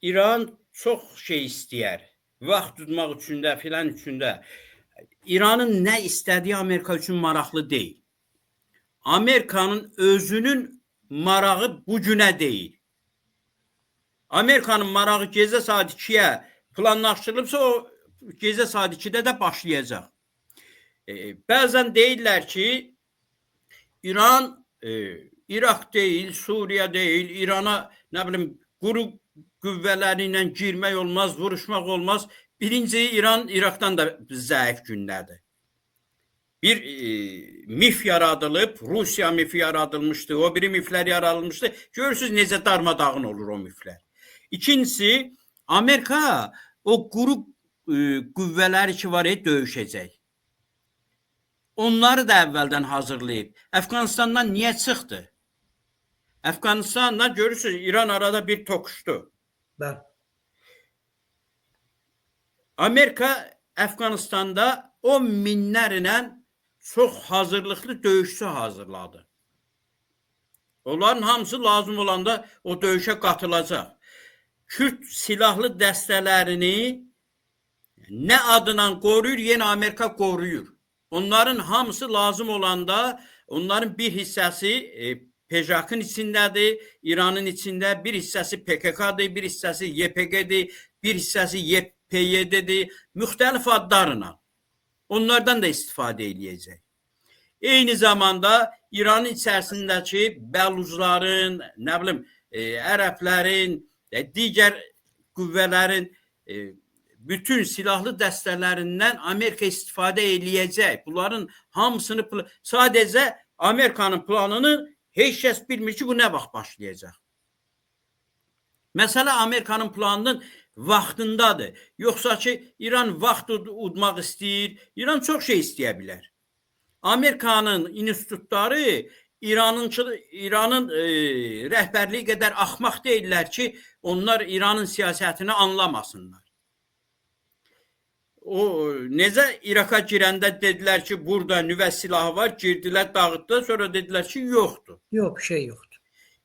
İran çox şey istəyər. Vaxt tutmaq üçün də, filan üçün də. İranın nə istədiyi Amerika üçün maraqlı deyil. Amerikanın özünün marağı bu günə deyil. Amerikanın marağı gecə saat 2-yə planlaşdırılıbsa, o gecə saat 2-də də başlayacaq. Bəzən deyirlər ki, İran İraq deyil, Suriya deyil, İrana nə bilim quru qüvvələri ilə girmək olmaz, vuruşmaq olmaz. Birinci, İran İraqdan da zəif gündədir. Bir mif yaradılıb, Rusiya mifi yaradılmışdı, o biri miflər yaradılmışdı. Görürsünüz necə darmadağın olur o miflər. İkincisi, Amerika o quru qüvvələri ki var, döyüşəcək. Onları da əvvəldən hazırlayıb. Əfqanistandan niyə çıxdı? Əfqanistanla görürsünüz, İran arada bir toqquşdu. Bəli. Amerika Əfqanistanda 10 minlərlə çox hazırlıqlı döyüşçü hazırladı. Onların hamısı lazım olanda o döyüşə qatılacaq. Kürt silahlı dəstələrini nə adla qoruyur, yenə Amerika qoruyur. Onların hamısı lazım olanda onların bir hissəsi PJAK-ın içindədir, İranın içində, bir hissəsi PKK-dır, bir hissəsi YPG-dir, bir hissəsi YPYD-dir, müxtəlif adlarla. Onlardan da istifadə eləyəcək. Eyni zamanda İranın içərisindəki bəluzların, nə bilim, ərəblərin, digər qüvvələrin bütün silahlı dəstələrindən Amerika istifadə eləyəcək. Bunların hamısını sadəcə Amerikanın planını heç kəs bilmir ki, bu nə vaxt başlayacaq. Məsələ Amerikanın planının vaxtındadır. Yoxsa ki, İran vaxt udmaq istəyir. İran çox şey istəyə bilər. Amerikanın institutları İranın rəhbərliyi qədər axmaq deyirlər ki, onlar İranın siyasətini anlamasınlar. O necə İraqa girəndə dedilər ki, burada nüvə silahı var, girdilər, dağıtdılar, sonra dedilər ki, yoxdur. Yox, bir şey yoxdur.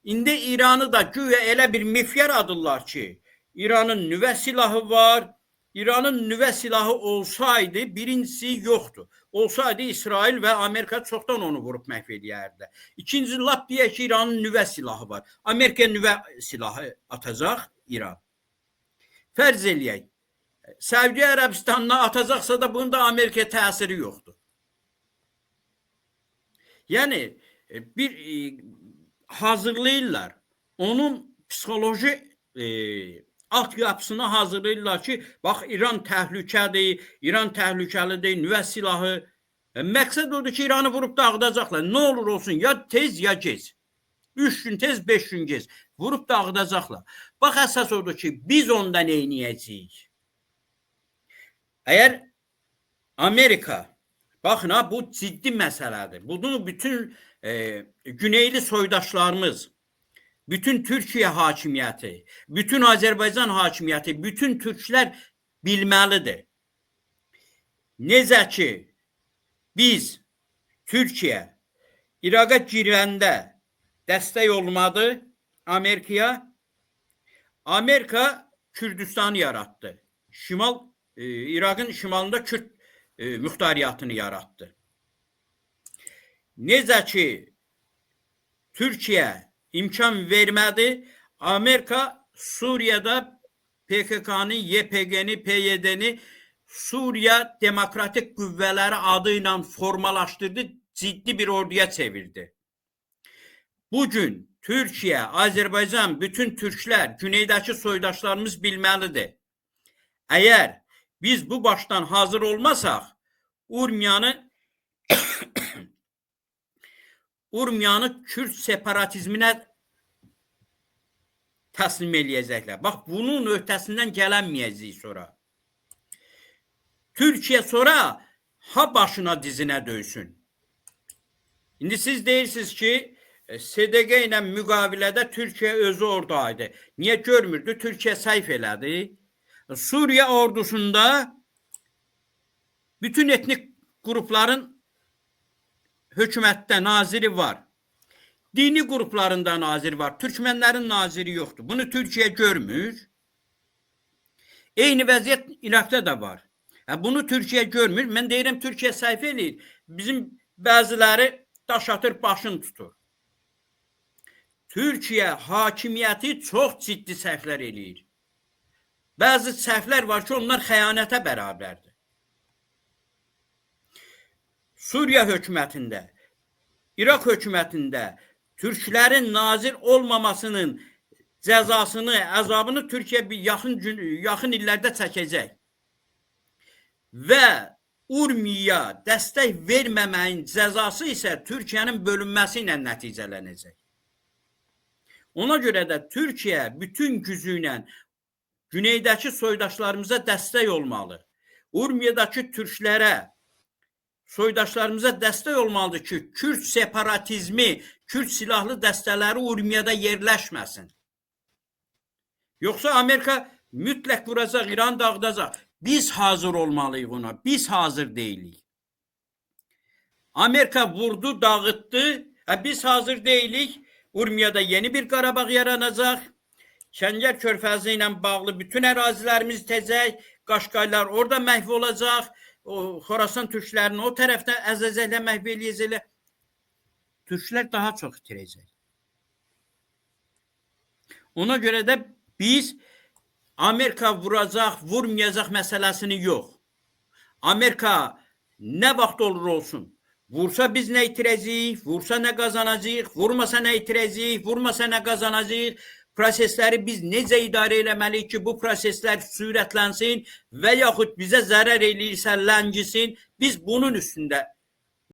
İndi İranı da güya elə bir mif yaradırlar ki, İranın nüvə silahı var. İranın nüvə silahı olsaydı, birincisi yoxdur. Olsaydı İsrail və Amerika çoxdan onu vurub məhv eləyərdi. İkinci, lap deyək ki, İranın nüvə silahı var. Amerika nüvə silahı atacaq İran. Fərz eləyək. Səudiyyə Ərəbistanına atacaqsa da bunun da Amerikaya təsiri yoxdur. Yəni bir hazırlayırlar. Onun psixoloji altyapısını hazırlayırlar ki, bax İran təhlükədir, İran təhlükəlidir, nüvə silahı. Məqsəd odur ki, İranı vurub dağıdacaqlar. Nə olur olsun, ya tez ya gec. 3 gün tez, 5 gün gec. Vurub dağıdacaqlar. Bax əsas odur ki, biz onda nə eləyəcəyik? Əgər Amerika, baxın ha, bu ciddi məsələdir. Bunu bütün güneyli soydaşlarımız, bütün Türkiyə hakimiyyəti, bütün Azərbaycan hakimiyyəti, bütün türklər bilməlidir. Necə ki, biz Türkiyə İraqa girəndə dəstək olmadı Amerikaya. Amerika Kürdistanı yaratdı. İraqın şimalında Kürt müxtariyyatını yaratdı. Necə ki, Türkiyə imkan vermədi, Amerika Suriyada PKK-nı, YPG-ni, PYD-ni Suriya Demokratik Qüvvələri adı ilə formalaşdırdı, ciddi bir orduya çevirdi. Bugün Türkiyə, Azərbaycan, bütün türklər, güneydəki soydaşlarımız bilməlidir. Əgər biz bu başdan hazır olmasaq, Urmiyanı Kürt separatizminə təslim eləyəcəklər. Bax, bunun öhdəsindən gələnməyəcəyik sonra. Türkiyə sonra ha başına dizinə döysün. İndi siz deyirsiniz ki, SDG ilə müqavilədə Türkiyə özü oradaydı. Niyə görmürdü? Türkiyə səhv elədi. Suriya ordusunda bütün etnik qrupların hökumətdə naziri var. Dini qruplarında naziri var. Türkmenlerin naziri yoxdur. Bunu Türkiyə görmür. Eyni vəziyyət İraqda da var. Bunu Türkiyə görmür. Mən deyirəm Türkiyə səhv eləyir. Bizim bəziləri daş atır, başını tutur. Türkiyə hakimiyyəti çox ciddi səhvlər eləyir. Bəzi səhvlər var ki, onlar xəyanətə bərabərdir. Suriya hökumətində, İraq hökumətində türklərin nazir olmamasının cəzasını, əzabını Türkiyə bir yaxın illərdə çəkəcək. Və Urmiya dəstək verməməyin cəzası isə Türkiyənin bölünməsi ilə nəticələnəcək. Ona görə də Türkiyə bütün gücü ilə güneydəki soydaşlarımıza dəstək olmalı. Urmiyadakı türklərə, soydaşlarımıza dəstək olmalıdır ki, Kürd separatizmi, Kürd silahlı dəstələri Urmiyada yerləşməsin. Yoxsa Amerika mütləq vuracaq, İran dağıdacaq. Biz hazır olmalıyıq ona. Biz hazır deyilik. Amerika vurdu, dağıtdı. Biz hazır deyilik. Urmiyada yeni bir Qarabağ yaranacaq. Şəngər körfəzi ilə bağlı bütün ərazilərimiz itəcək. Qaşqaylar orada məhv olacaq. O Xorasan türklərini o tərəfdə əzəcəklər, məhv eləyəcəklər. Türklər daha çox itirəcək. Ona görə də biz Amerika vuracaq, vurmayacaq məsələsini yox. Amerika nə vaxt olur olsun, vursa biz nə itirəcəyik, vursa nə qazanacağıq, vurmasa nə itirəcəyik, vurmasa nə qazanacağıq, prosesləri biz necə idarə eləməliyik ki, bu proseslər sürətlənsin və yaxud bizə zərər eləyirsə ləngisin, biz bunun üstündə